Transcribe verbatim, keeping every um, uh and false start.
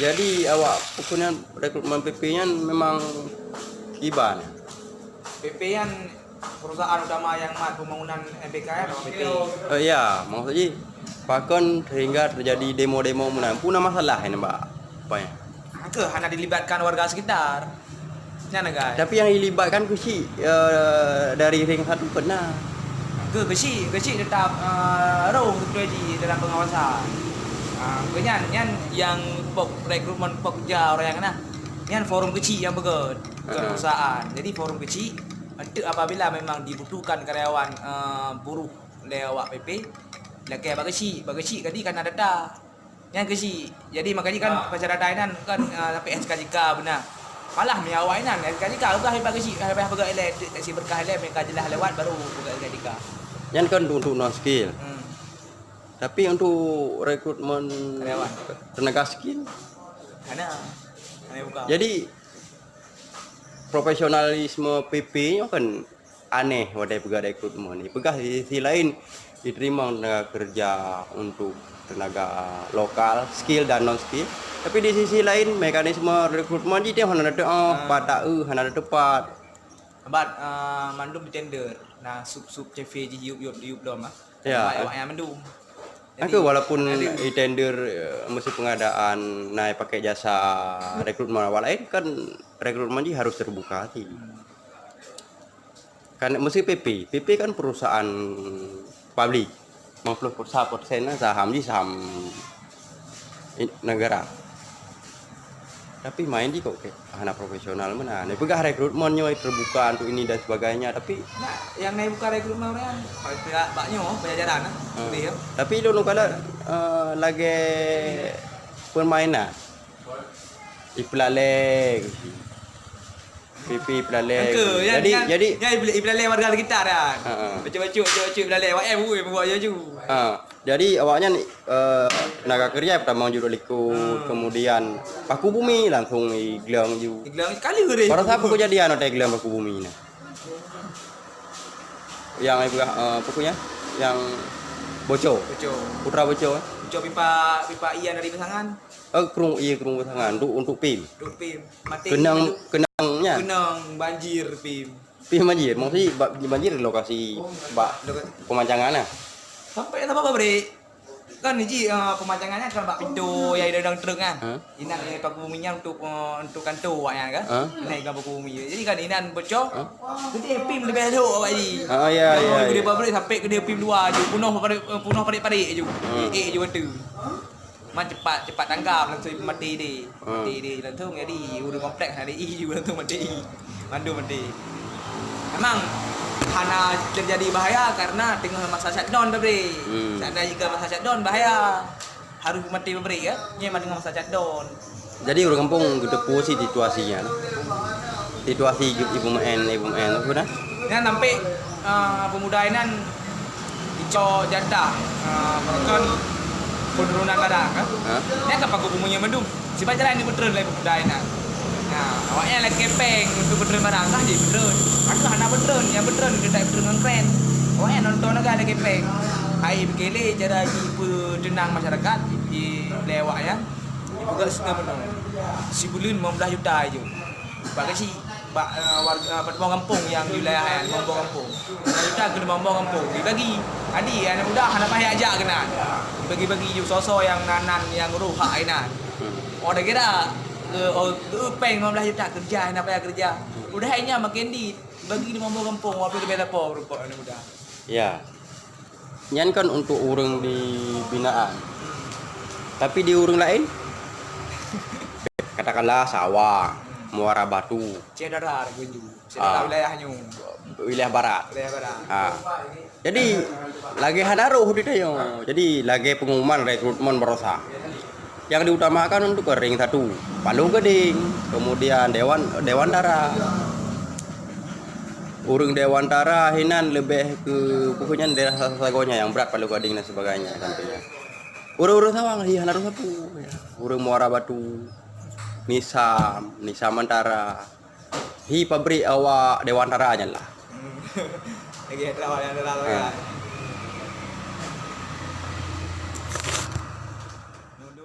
Jadi awak peue kheun nyan, rekrutmen P P nyan memang kiban. P P nyan perusahaan utama nyang mat pembangunan M P K kan, P P. Eh, ya, maksud jih pakon sehingga terjadi demo-demo meunan. Peue na masalah nyan bak apa nyan? Ke hana dilibatkan warga sekitar. Nyan kan. Tapi yang dilibatkan keuchik eh, dari ring satu pernah. Ke keuchik, keuchik tetap uh, roh betul di dalam pengawasan. Uh, nyan nyan yang pok rekrutmen pekerja orang yang kena. Nyan forum keuchik yang begot, bukan Ah. perusahaan. Jadi forum keuchik untuk apabila memang dibutuhkan karyawan uh, buruh lé awak P P, lakée bak keuchik, bak keuchik tadi kan ada data. Nyan keuchik. Jadi makajih kan pasal data inan kan uh, sampai S K J K beuna. Malah mi awak inan S K J K ubah bak keuchik, ubah peugah ilée, taksi berkah ilée, mereka jelas lewat baru peugah S K J K. Nyan kan untuk, untuk non skill. Hmm. Tapi untuk rekrutmen Karyawan. Tenaga skill, Hana. Hana buka. Jadi profesionalisme P P nyoe kan aneh watée peugah rekrutmen. Peugah di sisi lain diterima tenaga kerja untuk tenaga lokal, skill dan non skill. Tapi di sisi lain mekanisme rekrutmen jih hana teuôt, pat taeu, hana teupat. Abat uh, mandum di tender. Nah, sup-sup C V jih yup yup yup lom ah. Ya. Awak yang mandum. Angka walaupun e-tender eh, mesti pengadaan naik pakai jasa rekrutmen awak lain kan rekrutmen jih harus terbuka hati. Kan mesti P P, P P kan perusahaan publik. Lima puluh persen saham jih saham i- negara. Tapi main jih kok kayak hana profesional mana. Ni peugah rekrutmen nyoe terbuka untuk ini dan sebagainya tapi Nah, yang naik buka rekrutmen orang kan. Bak nyoe pengajaran ah. Hmm. Boleh ya. Tapi lôn kala uh, lagée permainan. Ipeulalé. P P ipeulalé. Angka, ya, Jadi ya, jadi ya, ipeulalé warga sekitar kan. Ha, ha. Baca-baca, baca-baca ipeulalé. Wak eh, buat buat je ju. Ha, jadi awaknyan uh, tenaga kerja pertama judul liku, kemudian paku bumi langsung igleng ju. Igleng sekali ke dia? Baru siapa kejadian ada igleng paku bumi ni? Yang ibu uh, pokoknya yang bocor. Bocor. Putra bocor. Eh. Bocor pipa pipa ian dari pasangan. Oh, kerung iya kerung pasangan untuk untuk P I M. Duk P I M. Mati. Kenang kenangnya. Kenang banjir P I M. P I M banjir, maksudnya ba- banjir di lokasi bak pemancangan lah. Sampai tak apa beri. Kan ni ji uh, pemancangannya kan bak pintu yang ada dalam truk kan. Huh? Inan yang paku bumi nya untuk uh, untuk kantor awaknya kan. Huh? Inan yang paku bumi. Jadi kan inan bocor. Jadi P I M lebih elok awak ji. Ah ya ya. Dia Ya. pabrik sampai ke dia P I M dua je. Penuh parit penuh parit-parit je. Eh je betul. Man cepat cepat tanggap langsung mati deh. Mati deh langsung jadi urang kompleks hari i langsung mati. Mandum mati. Memang hana terjadi bahaya karena tengah masa shutdown tadi. Hmm. Seandai jika masa shutdown bahaya. Harus mati pabrik ya. Ni memang tengah masa shutdown. Jadi urang kampung geuteupeue situasinya. Situasi ibu main ibu main apa dah? Nyan sampai uh, pemuda inan dicok jatah uh, merupakan penurunan barang kan. Ha? Nyan kan paku bumi mandum. Sebab jalan ni betul lagi pemuda inan. Nah, awaknya lagi kepeng untuk betul barang kan jadi betul. Aku hana betul, yang betul dia tak betul dengan keren. Awaknya nonton lagi ada kepeng. Hai berkele cara ibu tenang masyarakat di lewat ya. Ibu gak sungai penuh. Sibulan lima belas juta aja. Bak kecil bak uh, warga uh, Padang Kampung yang di wilayah yang Kampung Kampung. Kita kena Kampung Kampung dibagi. Jadi anak muda hana payah ajak kena. Dibagi-bagi ju soso yang nanan yang roh hak inan. Oh dah kira ke oh, ke peng lima belas juta kerja hana payah kerja. Udah hanya makin di bagi di Kampung Kampung waktu lebih lapor rupa anak muda. Ya. Nyan kan untuk urang di binaan. Tapi di urang lain katakanlah sawah, muara batu. Cedara gunju. Cedara ah. Wilayah nyu. Wilayah barat. Wilayah barat. Ha. Jadi lagi hana roh di dia. Jadi lagi pengumuman rekrutmen barosa. Yang diutamakan untuk ring satu, Paloh Gading, kemudian Dewan Dewan Dara. Urang Dewan Dara hinan lebih ke pokoknya daerah sagonya yang berat Paloh Gading dan sebagainya contohnya. Urang-urang sawang hi hana roh sapu. Urang Muara Batu, Nisam, Nisam Antara. Hi pabrik awak Dewan Dara nyan lah. Lagi ada awak yang ada Ha.